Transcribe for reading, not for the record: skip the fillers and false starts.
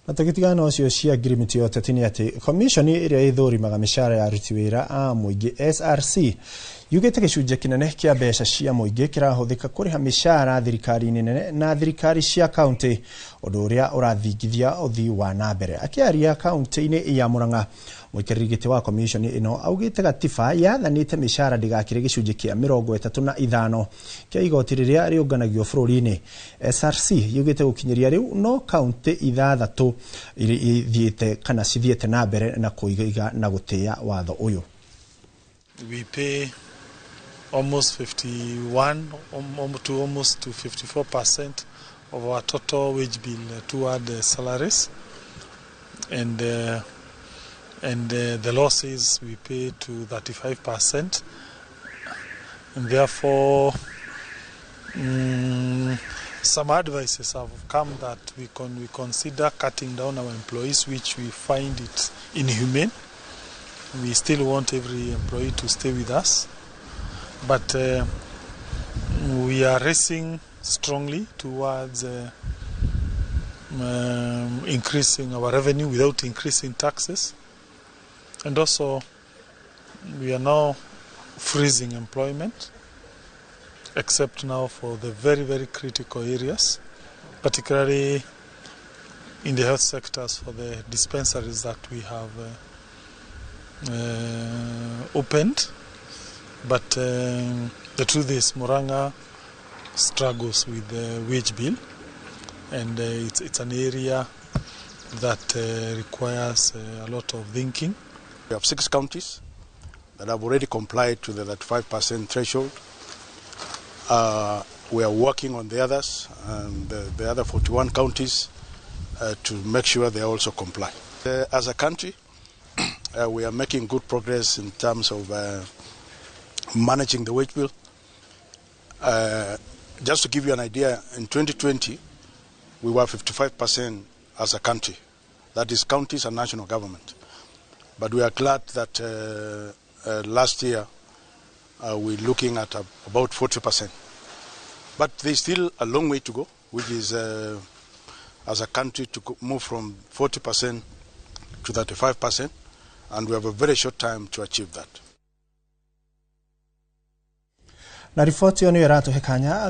Na tũgĩtigana ũcio cia ngirimiti ya ũteti nĩ atĩ komishoni ĩrĩa ĩthũrimaga mĩcara ya aruti wĩra a mũingĩ SRC yugĩte gĩcunjĩ kĩnene kĩa mbeca cia mũingĩ kĩrahũthĩka kũrĩha mĩcara thirikari-inĩ nene na thirikari cia kaunti, ũndũ ũrĩa ũrathingithia ũthii wa na mbere. Akĩaria kaunti-inĩ ya Murang'a, mũikarĩri gĩtĩ wa komishoni ĩno augĩte gatiba yathanĩte mĩcara ndĩgakĩre gĩcunjĩ kĩa 35 kĩa igoti rĩrĩa rĩũnganagio bũrũri-inĩ. SRC yugĩte gũkinyĩria rĩu no kaunti 6 ithiĩte kana cithiĩte na mbere na kũiga na gũtĩĩa watho ũyũ. We pay almost 51 to almost to 54% of our total wage bill toward the salaries, and the law says we pay to 35%, and therefore some advices have come that we consider cutting down our employees, which we find it inhumane. We still want every employee to stay with us, but we are racing strongly towards increasing our revenue without increasing taxes. And also we are now freezing employment, except now for the very, very critical areas, particularly in the health sectors for the dispensaries that we have opened. But the truth is Murang'a struggles with the wage bill, and it's an area that requires a lot of thinking. We have 6 counties that have already complied to the 35% threshold. We are working on the others, and the other 41 counties, to make sure they also comply. As a country, we are making good progress in terms of managing the wage bill. Just to give you an idea, in 2020, we were 55% as a country. That is counties and national government. But we are glad that last year we're looking at about 40%. But there's still a long way to go, which is as a country to move from 40% to 35%, and we have a very short time to achieve that. Na riboti ĩyo nĩyo ĩratũhe kanya.